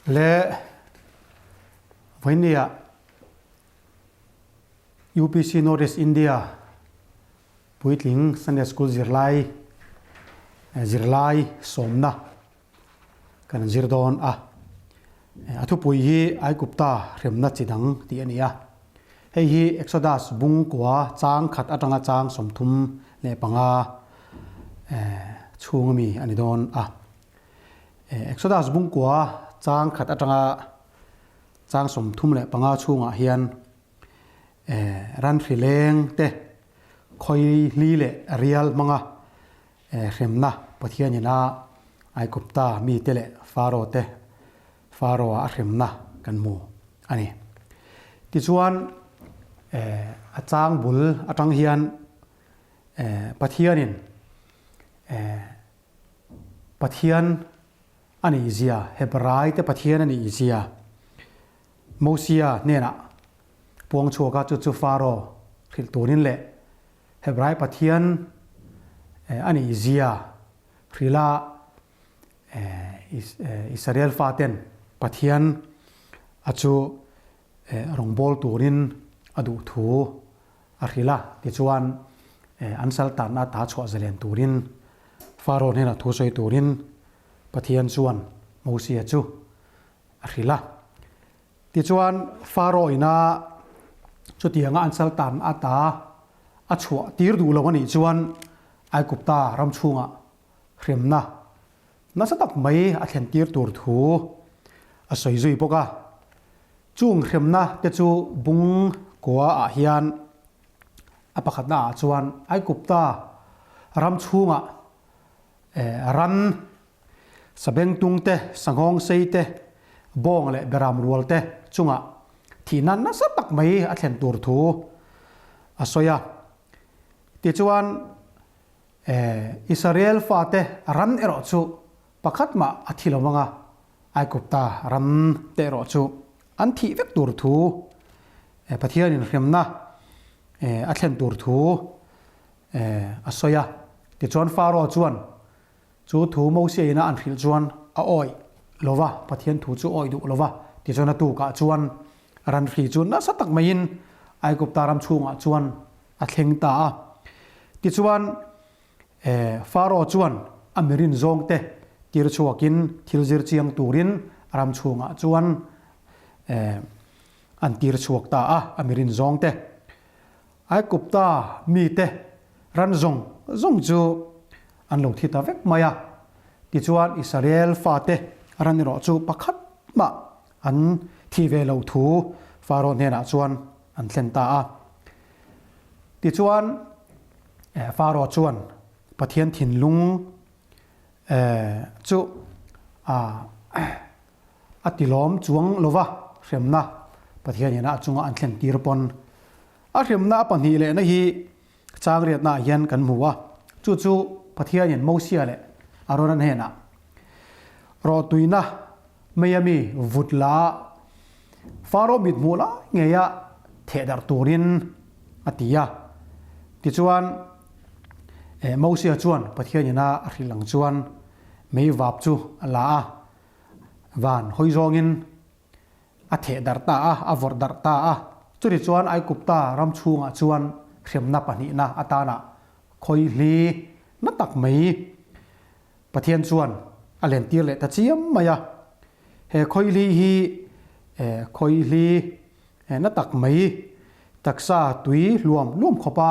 Le vawinia UPC North East India puitling Sunday School zirlai zirlai sawmna kan zir dawn a. A thupui hi Aigupta hremna chi dang tih a ni a. Hei hi Exodus bung kua chang khat atanga chang 35 chhung ami a ni dawn a. Exodus bung kua chang khat atanga chang 35 chhungah hian ran hri leng te khawi hli leh rial hmanga hremna Pathianin a Aigupta mite leh Faro te Faro-a a hremna kan hmu a ni. Tichuan a chang bul atang hian Pathianin Pathian a nih zia, Hebrai te Pathian a nih zia Mosia hnenah puang chhuak a, chu chu Faro hrilh turin leh Hebrai Pathian a nih zia hrilha Israel faten Pathian a chu rawngbâwl turin a duh thu a hrilh a, tichuan an saltanna ta chhuah zalen turin Faro hnenah thu sawi turin Pathian chuan Mosia chu a hrilh a. Tichuan Faro ina chutianga an saltanna ata a chhuah tir duh lo a nih chuan Aigupta ram chhungah hremna nasa tak mai a thlen tir tur thu a sawi zui bawk a. Chung hremna te chu bung kua ah hian a pakhatna ah chuan Aigupta ram chhungah ran sabengtung te, sanghawng sei te, bawng leh beram rual te chungah thihna nasa tak mai a thlen tur thu a sawi a. Tichuan Israel fate ran erawh chu pakhat mah a thi lo vang a, Aigupta ram te erawh chu an thih vek tur thu, Pathianin hremna a thlen tur thu a sawi a. Tichuan Pharaoh chuan chu thu Mosiaina an hrilh chuan a awih lo va, Pathian thu chu awih duh lo va. Tichuan a tukah chuan ran hri chu nasa tak maiin Aigupta ram chhungah chuan a thleng ta a. Tichuan, Pharaoh chuan a mirin zawngte tir chhuakin thil zir chiang turin ram chhungah chuan an tir chhuak ta a, a mirin zawngte. Aigupta mite ran zawng zawng chu an lo thi ta vek mai a. Tichuan, Israel fate ran erawh chu pakhat mah an thi ve lo thu Pharaoh hnenah chuan an thlen ta a. Tichuan, Pharaoh chuan Pathian thinlung chu a tilawm chuang lo va, hremna Pathian ina a chunga an thlen tir pawn. A hremna a pahnih lehna hi changriatnaah hian kan hmu a, chu chu Pathianin Mosia leh Arona hnenah rawhtuina Meia mi vut la Faro mit hmuh lai ngeia theh darh turin a ti a. Tichuan, Mosia chuan Pathian ina a hrilh ang chuan mei vap chu a la a, van hawi zawngin a theh darh ta a, a vawrh darh ta a. Chutichuan Aigupta ram chhungah chuan hremna pahnihna atana khawi hli na tak mai Pathian chuan a lentir leh ta chiam mai a, he khawihli hi khawihli na tak mai, taksa tui hluam hluam khawpa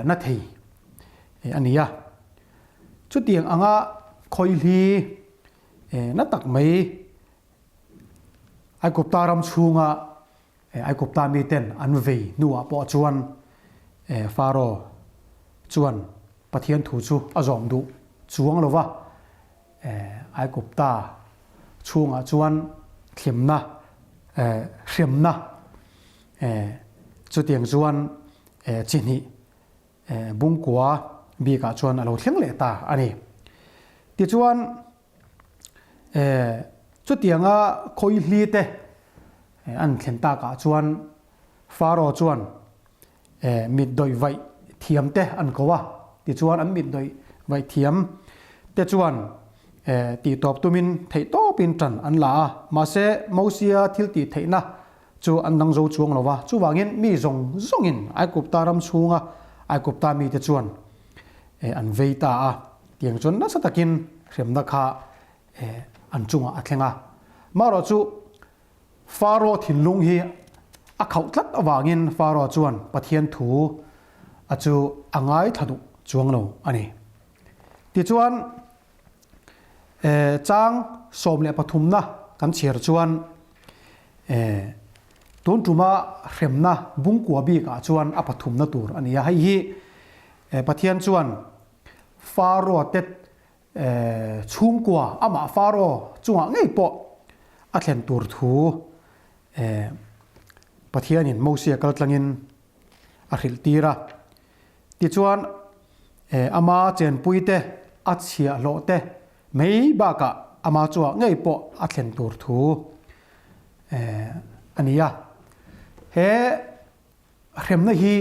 na thei a ni a. Chutiang anga khawihli na tak mai Aigupta ram chhunga Aigupta miten an vei hnuah pawh chuan Faro chuan Pathian thu chu a zawm duh chuang lo va, Aigupta chhungah chuan thlimna, hremna chutiang chuan chi hnih bungkua bikah chuan a lo thleng leh ta a ni. Tichuan, Chutianga khawihli te an thlen takah chuan Faro chuan mit dawih vaih thiam te an ko a, tichuan an mit dawih vaih thiam te chuan tihtawp tumin theih tawp. tawpin ṭan an la a, mahse Mosia thiltih theihna chu an dang zo chuang lo va. Chuvangin mi zawng zawngin Aigupta ram chhunga Aigupta mite chuan an vei ta a, tiang chuan nasa takin hremna kha an chungah a thleng a. Marawh chu Faro thinlung hi a khauh tlat avangin Faro chuan Pathian thu a chu a ngaithla duh chuang lo a ni. Tichuan, chang 13na kan chhiar chuan tun tuma hremna bungkua bikah chuan a pathumna tur a ni a. Hei hi Pathian chuan Faro te Chhungkua amah Faro chungah ngei pawh a thlen tur thu Pathianin Mosia kal tlangin a hrilh tir a. Tichuan, ama chenpuite a chhiahhlawh te mai bakah ama chungah ngei pawh a thlen tur thu a ni a. He hremna hi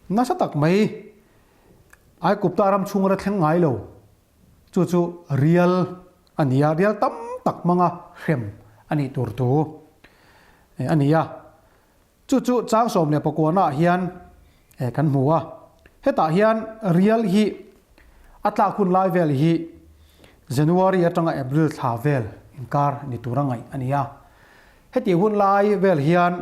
nasa tak mai Aigupta ram chhunga la thleng ngai lo, chu chu rial a ni a, rial tam tak hmanga hrem a nih tur thu a ni a. Chu chu chang 19 ah hian kan hmu a. Hetah hian rial hi a tlak hun lai vel hi January atanga April thla vel inkar ni tura ngaih a ni a. Heti hun lai vel hian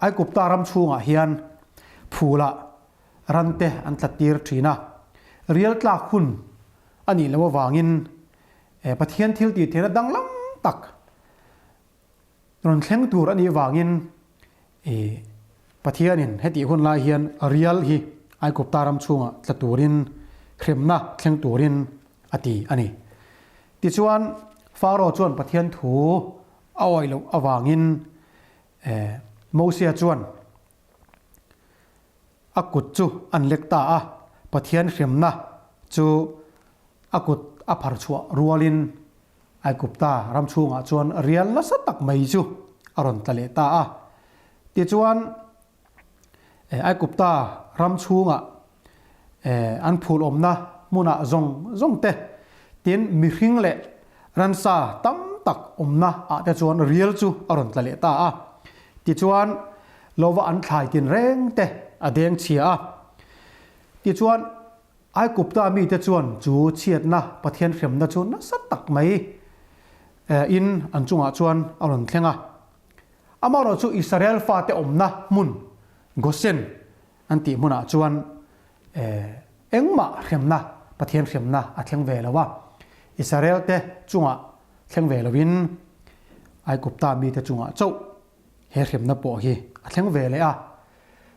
Aigupta ram chhungah hian phulah rante an tla tir thin a, rial tlak hun a nih loh avangin Pathian thil tih theihna danglam tak rawn thleng tur a nih avangin Pathianin hetih hun lai hian rial hi Aigupta ram chhungah tla turin hremna thleng turin a ti a ni. Tichuan, Faro chuan Pathian thu a awih loh avangin Mosia chuan a kut chu an lek ta a, Pathian hremna chu a kut a phar chhuah rualin Aigupta ram chhungah chuan rial nasa tak mai chu a rawn tla leh ta a. Tichuan, Aigupta ram chhungah an phul awmna hmunah zawng zawng te, tin mihring leh ransa tam tak awmna ah te chuan rial chu a rawn tla leh ta a. Tichuan, lova an thlai tin reng te a deng chhia a. Tichuan, Aigupta mite chuan chu chhiatna Pathian hremna chu nasa tak mai in an chungah chuan a rawn thleng a. Amaherawhchu Israel fate awmna hmun Gosen an tih hmunah chuan engmah hremna, Pathian hremna a thleng ve lo a. Israel te chungah thleng ve loin Aigupta mite chungah chauh he hremna pawh hi a thleng ve leh a.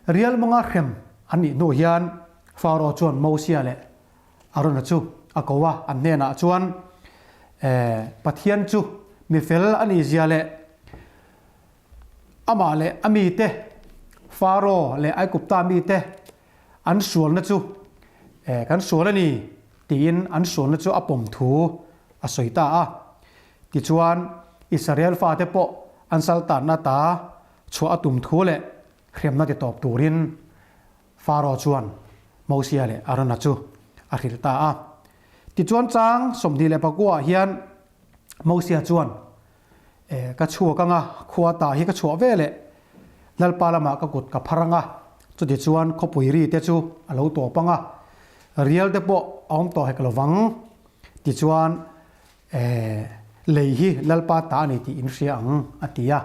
Rial manga hrem an nih hnu hian Pharaoh chuan Mosia leh Arona chu a ko a, an hnenah chuan, Pathian chu mi fel a nih zia leh amah leh a mite, Pharaoh leh Aigupta mite an sualna chu kan sual a ni tiin an sualna chu a pawm thu a sawi ta a. Tichuan, Israel fate pawh an saltanna ta chhuah a tum thu leh hremna ti tawp turin Pharaoh chuan Mosia leh Arona chu a hrilh ta a. Tichuan chang 29 ah hian Mosia chuan, Ka chhuak anga, khua ta hi ka chhuah ve leh, Lalpa lamah ka kut ka phar anga, chutichuan khawpui ri te chu a lo tawp anga, rial te pawh a awm tawh hek lo vang. Tichuan Lei hi Lalpa ta a ni tih in hria ang, a ti a.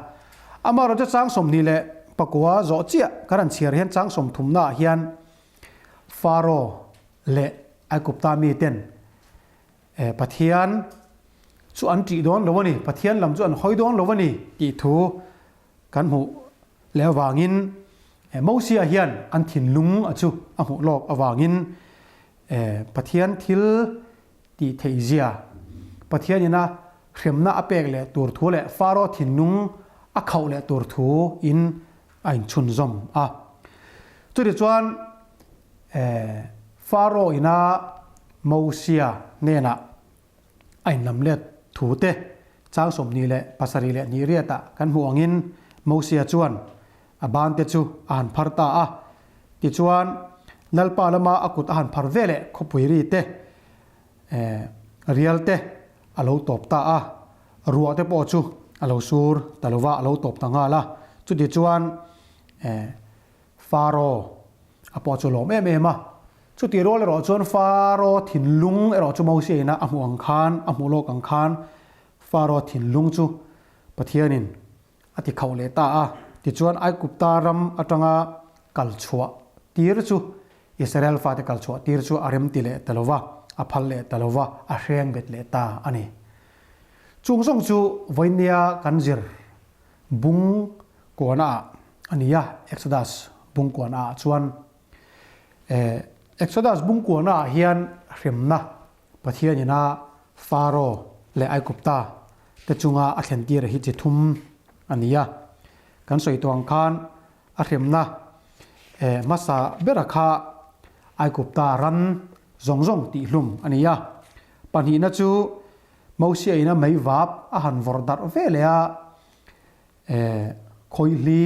Amaherawhchu chang 29 zawh chiah kan han chhiar hian chang sawmthumnaah hian Faro leh Aigupta miten Pathian chu an ṭih dawn lo a ni, Pathian lam chu an hawi dawn lo a ni tih thu kan hmuh leh avangin Mosia hian an thinlung a chu a hmuh lawk avangin Pathian thil tih theih zia, Pathian ina hremna a pek leh tur thu leh Faro thinlung a khauh leh tur thu in a inchhunzawm a. Chutichuan Faro ina Mosia hnenah a inlam let thu te chang 27 leh hnih riatah kan hmuh angin Mosia chuan a ban te chu a han phar ta a. Tichuan Lalpa lama a kut a han phar ve leh khawpui ri te. Rial te a lo tawp ta a, ruah te pawh chu a lo sur ta lo va, a lo tawp ta nghal a. Chutichuan Faro a pawh chu lawm em em a. Chutih rual erawh chuan Faro thinlung erawh chu Mosia ina a hmuh ang khan, a hmuh lawk ang khan Faro thinlung chu Pathianin a ti khauh leh ta a. Tichuan Aigupta ram atanga kal chhuah tir chu Israel fate kal chhuah tir chu a remti leh ta lo va, a phal leh ta lo va, a hreng bet leh ta a ni. Chung zawng chu vawinia kan zir bung kuana ah a ni a, Exodus bung kuana ah chuan Exodus bung kuana ah hian hremna Pathian ina Faro leh Aigupta te chunga a thlen tir hi chi thum a ni a. Kan sawi tawh ang khan a hremna hmasa bera kha Aigupta ran zawng zawng tihhlum a ni a. Pahnihna chu Mosia ina mei vap a han vawrh darh ve leh a, khawihli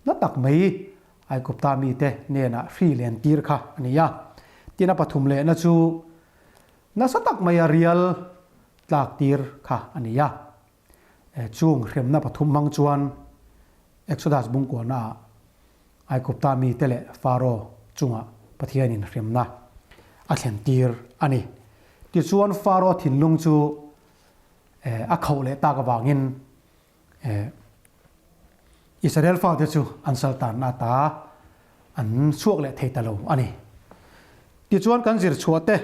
na tak mai Aigupta mite hnenah hri len tir kha a ni a. Tin a pathum lehna chu nasa tak maia rial tlak tir kha a ni a. Chung hremna pathum hmang chuan Exodus bungkuahnaah Aigupta mite leh Faro chungah Pathianin hremna a thlen tir a ni. Tichuan Faro thinlung chu a khauh leh tak avangin Israel fate chu an saltanna ata an chhuak leh thei ta lo a ni. Tichuan kan zir chhuah te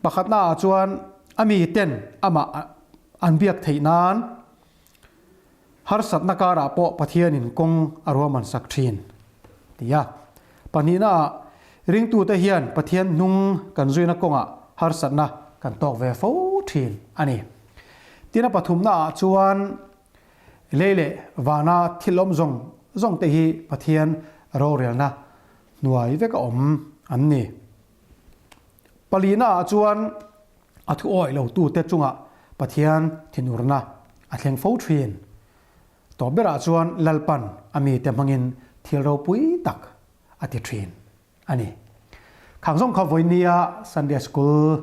pakhatna ah chuan a mi ten amah an biak theih nan harsatna karah pawh Pathianin kawng a ruahman sak thin ti a. Pahnihna ah ringtute hian Pathian hnung kan zuina kawngah harsatna kan tawk ve fo thin a ni. Tin a pathumna ah chuan lei leh vana thil awm zawng zawng te hi Pathian rorelna hnuai vek a awm an ni. Palina ah chuan a thu awih lo tute chungah Pathian thinurna a thleng fo thin. Tawp berah chuan Lalpan a mite hmangin thil ropui tak a ti thin a ni. Khang zawng kha vawinia Sunday School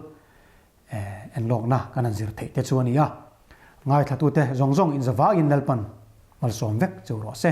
Enlawkna kan han zir theih te chu a ni a, ngaithlatute zawng zawng inzavangin Lalpan malsawm vek chu rawh se.